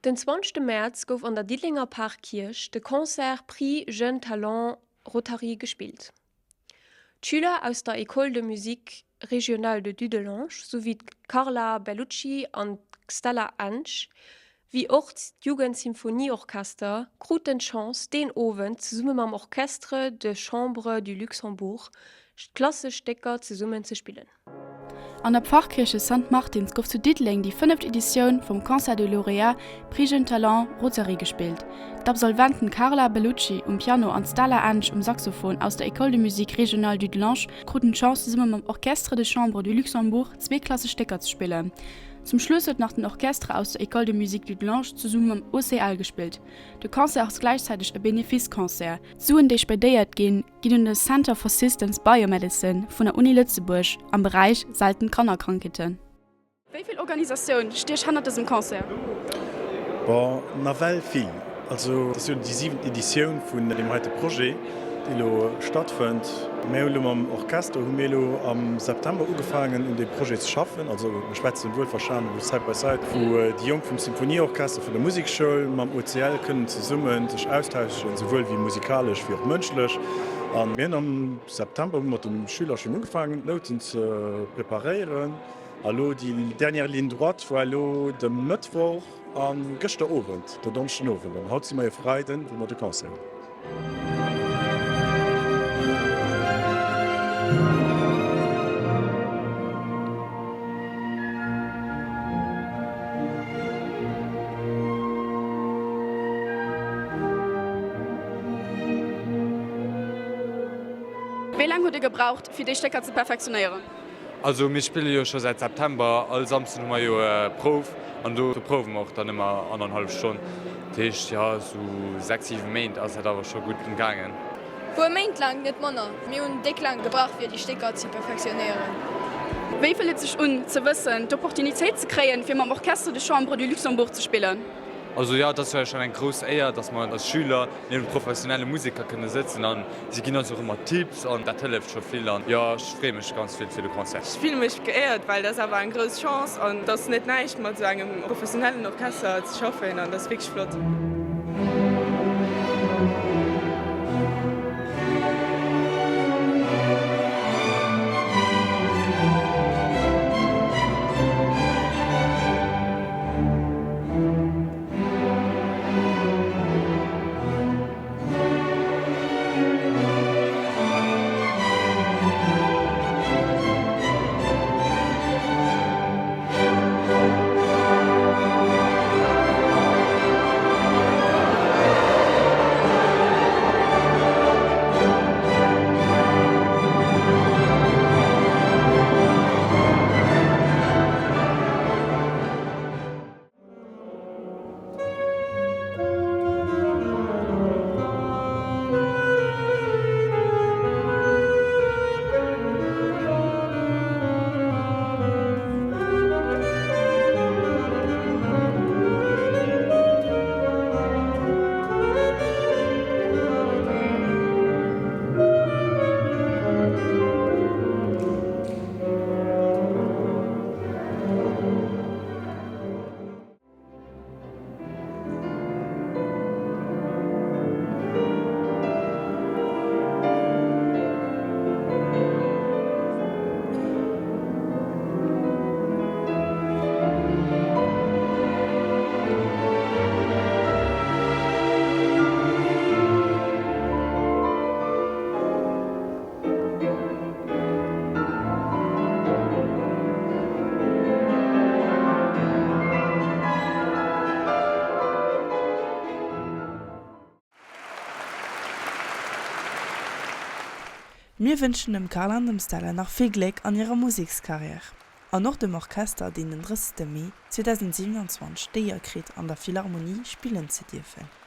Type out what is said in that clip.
Den 20 Mäerz gouf an der Diddelenger Parkierch de Concert Prix Jeunes Talents Rotary gespillt. D'Schüler aus der École de musique régionale de Dudelange souwéi d'Carla Bellucci an d'Stella Ensch, wéi och d'Jugendsymphonieorchester kruten d'Chance deen Owend zesumme mam Orchestre de Chambre du Luxembourg klassesch Stécker zesummen ze spillen. An der Pfarrkirche Sankt Martins gouf zu Diddeleng déi fënneft Editioun vum Concert de Lauréats Prix Jeunes Talents Rotary gespillt. D'Absolventen Carla Bellucci um Piano an d'Stella Ensch um Saxophon aus der École de musique régionale Dudelange kruten d'Chance zesumme mam Orchestre de Chambre du Luxembourg zwee klassesch Stécker ze spillen. Zum Schluss huet nach den Orchestre aus der École de musique Dudelange zesumme mam OCL gespillt. De Concert ass gläichzäiteg e Benefice-Concert. D'Suen déi spedéiert ginn, ginn un de Center for Systems Biomedicine vun der Uni Lëtzebuerg am Beräich selten Kannerkrankheeten. Wéi vill Organisatioun stiech hannert dësem Concert? Bon, nawell vill. Also et ass jo déi siwent Editioun vun deem heite Projet, dee elo stattfënnt. Mir hu elo mam Orchester hu mir elo am September ugefaangen un deem Projet ze schaffen. Also mir schwätzen wuelverstanen vu Side by Side, wou déi Jonk vum Symphonieorchester, vun der Musekschoul mam OCL kënnen zesumme sech austauschen, souwuel wéi musikalesch wéi och mënschlech. A mir hunn am September hu mat de Schüler schonn ugefaangen d'Nouten ze preparéieren. A lo déi dernière ligne droite war elo de Mëttwoch a gëschter Owend, den Donneschden Owend. An haut si mer e Freiden, wou mer de Concert hunn. Wéi laang hutt Dir gebraucht, fir déi Stécker ze perfektionéieren? Also mir spille jo scho säit September, all Samsden hu mer jo Prouf an do prouwe mer och dann ëmmer annerhallef Stonn. Dat heescht, jo esou 6, 7 Méint ass dat awer scho gutt gaangen. Puer Méint laang, net manner. Mir hunn déck laang gebraucht fir déi Stécker ze perfektionéieren. Wéi fillt et sech un, ze wëssen, d'Opportunitéit ze kréien, fir mam Orchestre de Chambre du Luxembourg ze spillen? Also jo, et ass jo schonn eng grouss Éier, dass mer als Schüler niewent professionelle Museker kënne sëtzen an si ginn eis och ëmmer Tipps an dat hëlleft scho vill an jo, ech freeë mech ganz vill fir de Concert. Ech fille mech geéiert, well dat ass awer eng grouss Chance an et ass net näischt mat esou engem professionellen Orchester ze schaffen an dat ass wierklech flott. Mir wënschen dem Carla an dem Stella nach vill Gléck an hirer Musekscarrière an och dem Orchester deen den 30 Mee 2027 d'Éier kritt an der Philharmonie spillen ze dierfen.